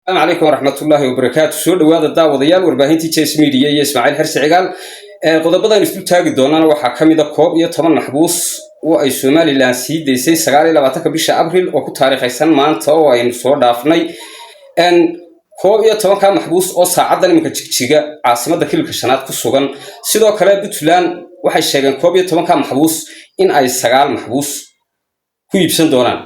Asalaamu calaykum waraxmatullaahi wabarakaatu. Soo dhowaada, daawadayaal, warbaahintii Jes Media iyo Ismaaciil Xirsi Cigaal. Qodobadan isku taagi doonana waxaa ka mid a 11 maxbuus oo ay Somaliland sii daysay 29-ka bisha Abril oo ku taariikhaysan maanta oo aynu soo dhaafnay. 11-ka maxbuus oo saacaddan iminka Jigjiga, caasimadda Kililka Shanaad, ku sugan. Sidoo kale Puntland waxay sheegeen 11-ka maxbuus in ay sagaal maxbuus ku iibsan doonaan,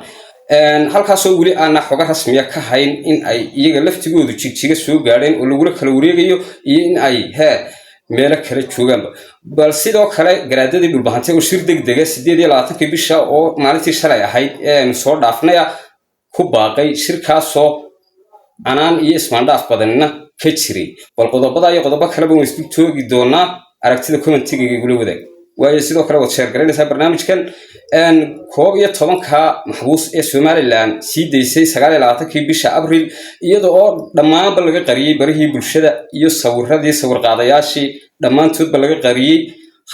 halkaasoo weli aana xogo rasmiya ka hayn in ay iyaga laftigoodu Jigjiga soo gaadheen oo lagula kala wareegayo iyo in ay hee meelo kale joogaanba. Bal sidoo kale garaadadii Dhulbahantay oo shir deg dega 28-kii bisha oo maalintii shalay ahayd ee aynu soo dhaafnaya ku baaqay, shirkaasoo canaan iyo ismaandhaaf badanina ka jiray. Bal qodobada iyo qodobo kaleba waan isku toogi doonaa. Aragtida commentiga igula wadaag, waayo sidoo kale waad share garaynaysaa barnaamijkan. 11-ka maxbuus ee Somaliland sii daysay 29-kii bisha Abril, iyada oo dhammaanba laga qariyey barihii bulshada iyo sawiradii sawirqaadayaashii dhammaantoodba laga qariyey,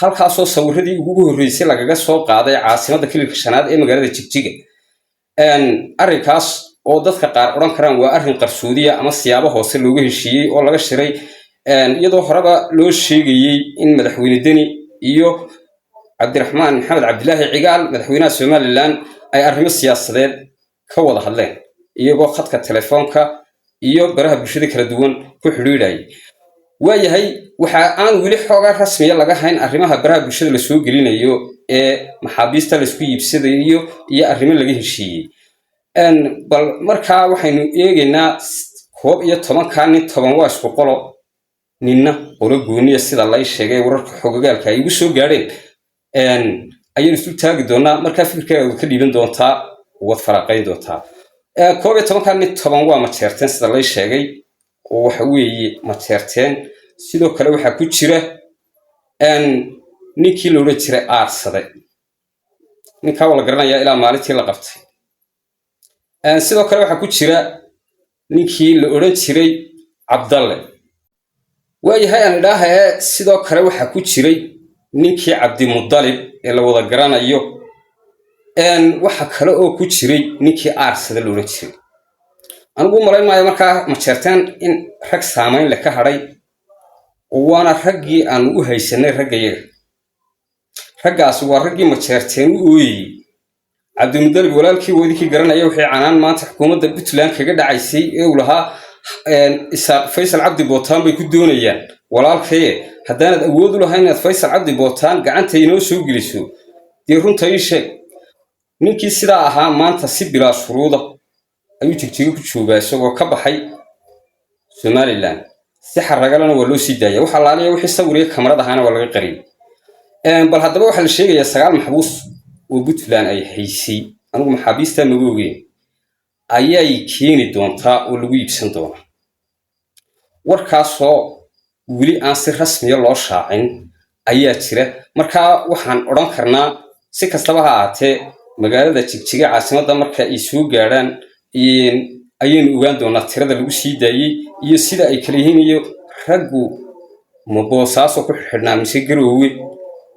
halkaasoo sawiradii ugu horreysay lagaga soo qaaday caasimadda Kililka Shanaad ee magaalada Jigjiga. Arrinkaas oo dadka qaar odhan karaan waa arrin qarsoodiya ama siyaabo hoose looga heshiiyey oo laga shiray, iyadoo horeba loo sheegayey in Madaxweyne Deni iyo Cabdiraxmaan Maxamed Cabdilaahi Cigaal, madaxweynaha Somaliland, ay arrimo siyaasadeed ka wada hadleen, iyagoo khadka telefoonka iyo baraha bulshada kala duwan ku xidhiidhayay. Waayahay, waxa aan weli xoogaa rasmiya laga hayn arrimaha baraha bulshada lasoo gelinayo ee maxaabiista laysku iibsadayo iyo arrimo laga heshiiyey. Bal markaa waxaynu eegaynaa 11-ka nin. 10 waa isku qolo, ninna qolo gooniya, sida lay sheegay wararka xogogaalka ay igu soo gaadheen ayaynu isu taagi doonaa. Markaa fikirkaaga ka dhiiban doontaa, waad faraaqayn doontaa. 11-ka nin, 10 waa Majeerteen, sida lay sheegay, oo waxa weeye Majeerteen. Sidoo kale waxaa ku jira ninkii la odhan jiray Aarsade. Ninkaa waa la garanayaa ilaa maalintii la qabtay. Sidoo kale waxaa ku jira ninkii la odhan jiray Cabdalle. Waayahay, aan idhaahae, sidoo kale waxaa ku jiray ninkii Cabdimudalib ee la wada garanayo. Waxa kale oo ku jiray ninkii Aarsada la odhan jiray. Anigu u malayn maayo markaa Majeerteen in rag saamayn leh ka hadhay, waana raggii aanu u haysanay raggayaga. Raggaasi waa raggii Majeerteen u ooyeyey. Cabdimudalib walaalkii wadinkii garanaya waxay canaan maanta xukuumadda Puntland kaga dhacaysay ee uu lahaa Isaaq Faysal Cabdi Bootaan bay ku doonayaan walaalkaye. Haddaanad awood u lahayn inaad Faysal Cabdi Bootaan gacanta inoo soo geliso, dee runta ii sheeg. Ninkii sidaa ahaa maanta si bilaa shuruuda ayuu Jigjigo ku joogaa, isagoo ka baxay Somaliland. Si xaragalana waa loo sii daaya. Waxa laaliya wixii sawiriyo kamarad ahaana waa laga qariyay. Bal haddaba waxaa la sheegayaa sagaal maxbuus oo Puntland ay haysay, anigu maxaabiistaa maga ogeyn, ayay keeni doontaa oo lagu iibsan doonaa. Warkaasoo weli aan si rasmiya loo shaacin ayaa jira. Markaa waxaan odhan karnaa, si kastaba ha ahaatee, magaalada Jigjiga caasimadda marka ay soo gaadhaan ayaynu ogaan doonaa tirada lagu sii daayey iyo sida ay kala yihiin, iyo raggu ma Boosaaso ku xidhnaa mise Garoowe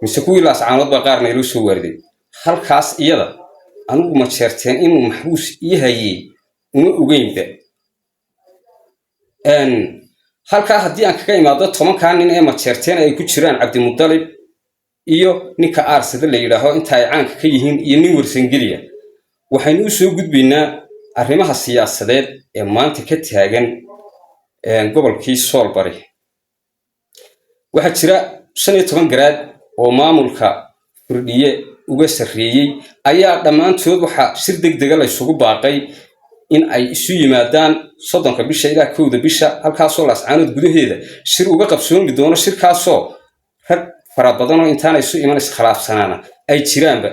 mise kuwii Laascaanood baa qaarna iloo soo waariday halkaas. Iyada anigu Majeerteen inuu maxbuus ii hayey uma ogeynba. Halkaa haddii aan kaga imaado 10-kaa nin ee Majeerteen ay ku jiraan Cabdimudalib iyo ninka Aarsada la yidhaaho, inta ay caanka ka yihiin, iyo nin Warsangeliya, waxaynu u soo gudbaynaa arrimaha siyaasadeed ee maanta ka taagan gobolkii Soolbari. Waxaa jira 15 garaad oo maamulka Firdhiye uga sarreeyey ayaa dhammaantood waxaa shir deg dega laysugu baaqay in ay isu yimaadaan 30-ka bisha ilaa 1-da bisha, halkaasoo Laascaanood gudaheeda shir uga qabsoomi doono, shirkaasoo rag fara badanoo intaana isu iman iskhilaafsanaana ay jiraanba.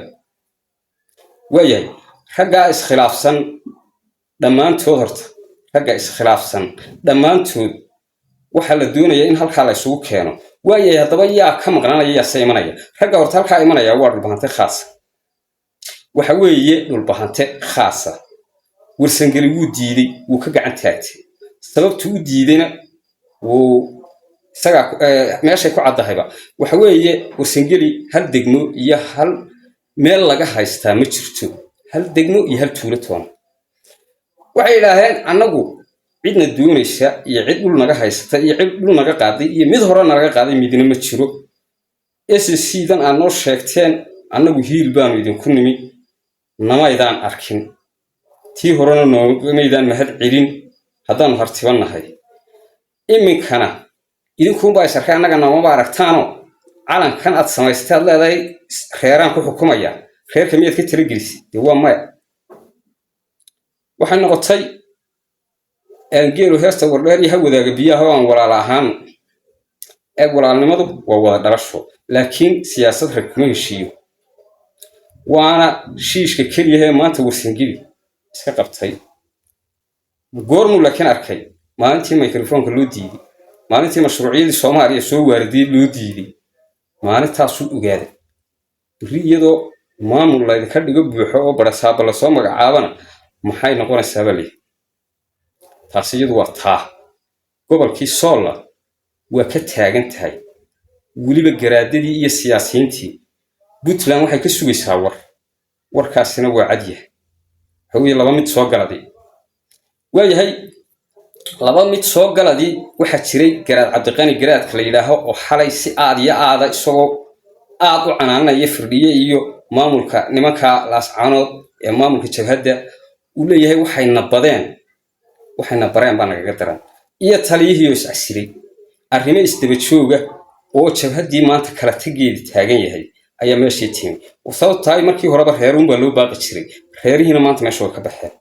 Waayahay, raggaa iskhilaafsan dhammaantood, horta ragga iskhilaafsan dhammaantood waxaa la doonayaa in halkaa la isugu keeno. Waayahay, haddaba yaa ka maqnaanaya, yaase imanaya? Ragga horta halkaa imanaya waa Dhulbahante khaasa. Waxa weeye Dhulbahante khaasa. Warsangeli wuu diidey, wuu ka gacan taagtay. Sababtu u diideyna wuu isagaa meeshay ku caddahayba. Waxa weeye Warsangeli hal degmo iyo hal meel laga haystaa ma jirto, hal degmo iyo hal tuulo toona. Waxay yidhaaheen annagu Cidna doonaysa iyo cid dhul naga haysata iyo cid dhul naga qaaday iyo mid hore nalaga qaaday midna ma jiro. SSC dan aad noo sheegteen, annagu hiil baanu idinku nimi, namaydaan arkin. Tii horena noogamaydaan mahad celin haddaanu hartibannahay. Iminkana idinkuunbaa is arkay, annaga noomaba aragtaano. Calankan aad samaystay aad leedahay reeraan ku xukumaya, reerka miyaad ka talagelisay? Dee waa maya. Waxay noqotay geelu heesta wardheer iyo ha wadaaga biyaha oo aan walaala ahaan. Eeg, walaalnimadu waa wada dhalasho, laakiin siyaasad rag kuma heshiiyo. Waana shiishka keliya ee maanta Warsangeli iska qabtay. Goormuu laakiin arkay? Maalintii microfoonka loo diiday, maalintii mashruuciyadii Soomaaliya soo waaridiyey loo diiday, maalintaasuu ogaaday. Berri iyadoo maamul laydinka dhigo buuxo oo barasaaba lasoo magacaabana maxay noqonaysaa baa leeyahay. Taasi iyadu waa taa. Gobolkii Soolla waa ka taagan tahay weliba garaadadii iyo siyaasiyiintii. Puntland waxay ka sugaysaa war, warkaasina waa cadyahay. Waxa weeye laba mid soo galadii waayahay, laba mid soo galadii. Waxaa jiray Garaad Cabdiqani, garaadka la yidhaaho, oo xalay si aad iyo aada isagoo aad u canaananaya Firdhiye iyo maamulka nimanka Laascaanood ee maamulka jabhadda uu leeyahay, waxayna badeen, waxayna bareen baa nagaga daran, iyo taliyihii oo iscasilay. Arrimo isdaba jooga oo jabhaddii maanta kala tageedi taagan yahay ayaa meeshii timi. Sababto tahay, markii horeba reeruunbaa loo baaqi jiray, reerihiina maanta meesha way ka baxeen.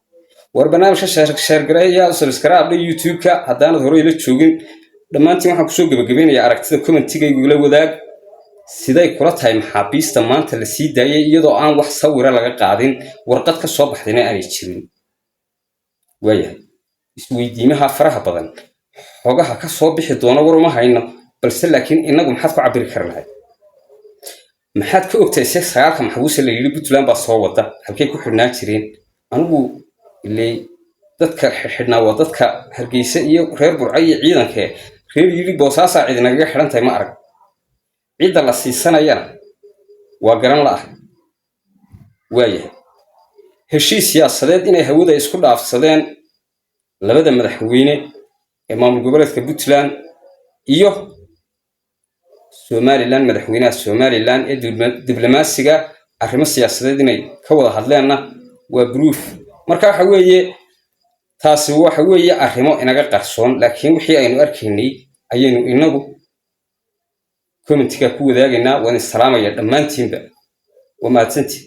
War barnaamijka share gareeya, subscribe YouTube-ka haddaanad hore ila joogin. Dhammaantiin waxaan kusoo gebagabeynayaa aragtida commentigaygu ila wadaag. Siday kula tahay maxaabiista maanta la sii daayay iyadoo aan wax sawira laga qaadin, warqad ka soo baxdayna aanay jirin? Waayahay, isweydiimaha faraha badan, xogaha ka soo bixi doona war uma hayno, balse laakiin inagu maxaad ku cabiri kari lahayd? Maxaad ka ogtahay se sagaalka maxbuuse la yidhi Puntland baa soo wada? Halkay ku xidhnaa jireen? Anigu ilay dadka xidhnaa waa dadka Hargeysa iyo reer Burca iyo ciidankee. Reer yidhi Boosaasaa cid nagaga xidhan tahay ma arag. Cidda la siisanayana waa garan la'ah. Waayahay, heshiis siyaasadeed inay hawada isku dhaafsadeen labada madaxweyne ee maamul goboleedka Puntland iyo Somaliland, madaxweynaha Somaliland ee diblomaasiga, arrimo siyaasadeed inay ka wada hadleenna waa proof. Marka waxa weeye, taasi waxa weeye arrimo inaga qarsoon, laakiin wixii aynu arkaynay ayaynu inagu commentiga ku wadaagaynaa. Waan isalaamaya dhammaantiinba, waa mahadsantii.